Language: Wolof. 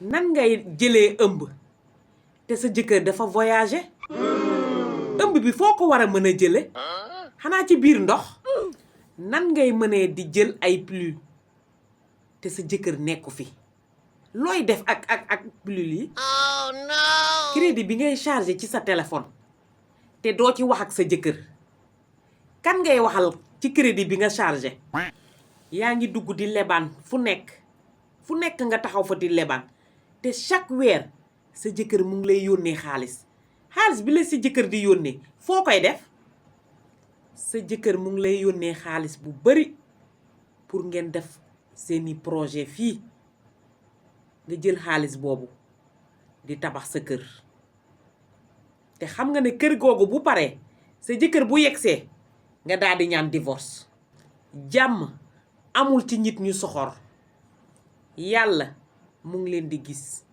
nan ngay jëlee ëmb te sa jëkkër dafa voyager ëmb bi foo ko war a mën a jële xanaa ci biir ndox nan ngay mënee di jël ay pilule te sa jëkkër nekku fi looy def ak pilule yi crédit bi ngay chargé ci sa téléphone te doo ci wax ak sa jëkkër kan ngay waxal ci crédit bi nga chargé yaa ngi dugg di lebaan fu nekk nga taxaw fa di lebaan te chaque weer sa jëkkër mu ngi lay yónnee xaalis bi la sa jëkkër di yónnee foo koy def sa jëkkër mu ngi lay yónnee xaalis bu bari pour ngeen def seeni projet fii nga jël xaalis boobu di tabax sa kër te xam nga ne kër googu bu paree sa jëkkër bu yegsee nga daal di ñaan divorce jàmm amul ci nit ñu soxor yàlla mu ngi leen di gis